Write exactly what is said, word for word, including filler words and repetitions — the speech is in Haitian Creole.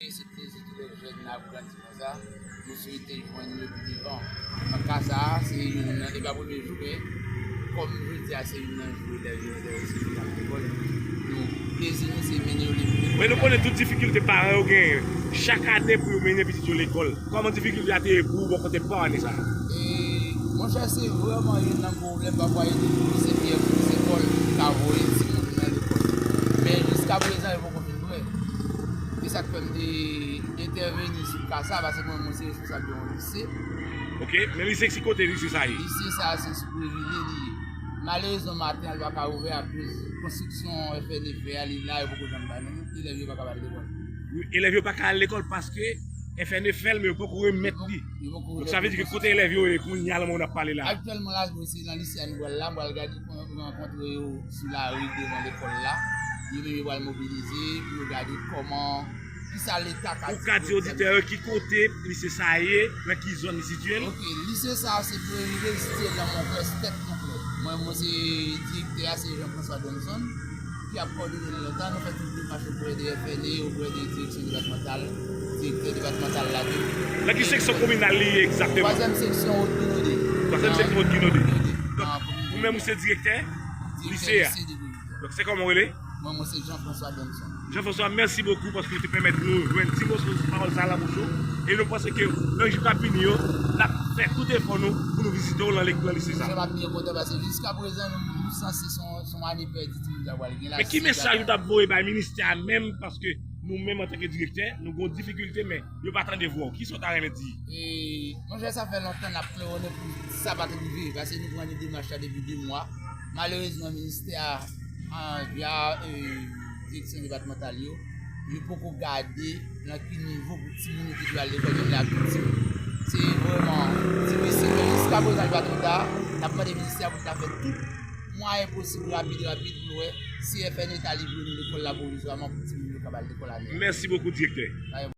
Se plezi tou lè jèn nan ap grandi konsa. Nou swete jwenn yo pi devan. Nan ka sa a, se youn nan, e pa premye jou, men kòm jodi a, se youn nan jou elèv yo, elèv yo se youn nan lekòl. Nou, plezi nou, se mennen yo lekòl. Men nou konnen tout difikilte paran yo genyen chak ane pou yo mennen pitit yo lekòl. Kòman difikilte a te ye pou ou bò kote pa w ane sa a? E, monchè, se vrèman youn nan gwo pwoblèm, pafwa, e de pwofesè ki, pwofesè lekòl ki ka voye timoun yo nan lekòl. Men jiska prezan, yo poko fin prè. E sa k fè m te entèveni sou ka sa, paske mwen, mwen se responsab de yon lise. Ok, men lise ki kote lise sa ye? Lise sa a se sou Preville li ye. Malerezman, maten an, li pa ka ouvè akoz konstriksyon F N F a, li la, yo poko janm bay nou, elèv yo pa ka al lekòl. Elèv yo pa ka al lekòl paske F N F a fè l, men yo poko remèt li. Yo poko remèt li. Donk, sa vle di ke kote elèv yo ye kounye a, nan moman n ap pale la? Aktyèlman la, mwen se nan lise a nou pral la, m pral gade, m rankontre yo sou lari devan lekòl la. Yo menm yo pral mobilize pou yo gade kòman, kisa Leta ka di. Ou ka di oditè yo ki kote lise sa a ye, nan ki zòn li sitiye l? Ok, lise sa a se Preville, li sitiye nan Monklè, tèt Monklè. Mwen, mwen se direktè a, se Jean-François Donson, ki ap kòdone l lontan. Nou fè tout demach oprè de F N E, oprè de direksyon depatmantal, direktè depatmantal la tou. Nan ki seksyon kominal li ye egzakteman? Twazyèm seksyon Wòd Kinode. Twazyèm seksyon Wòd Kinode. Donk, ou menm ou se direktè lise a? Direktè lise de Preville. Donk, se kòman w rele? Mwen, mwen se Jean-François Donson. Jean-François, mèsi bokou paske w te pèmèt nou jwenn ti moso pawòl sa a nan bouch ou. E nou panse ke nan jou k ap vini yo, n ap fè tout efò nou pou nou vizite w nan lek-, nan lise sa a. Monchè, m ap byen kontan paske jiska prezan, nou, nou sanse se yon, se yon ane pèdi timoun sa pral gen la. Men ki mesaj ou t ap voye bay ministè a menm, paske nou menm antanke direktè, nou gen yon difikilte, men yo pa tande vwa w. Kisa w ta renmen di? E, monchè, sa fè lontan n ap klewonnen pou sa pa t rive, paske nou pran demach la depi de mwa. Malerezman, ministè a, via, e, direksyon depatmantal yo, yo poko gade nan ki nivo pou timoun yo te dwe al lekòl, menm lè ak tout timoun. Se vrèman difisil, men jiska prezan, li pa twò ta. N ap mande ministè a pou l ta fè tout mwayen posib, rapid, rapid, pou l wè si F N E ta livre nou lekòl la pwovizwaman pou timoun yo kapab al lekòl ane a. Mèsi bokou, direktè.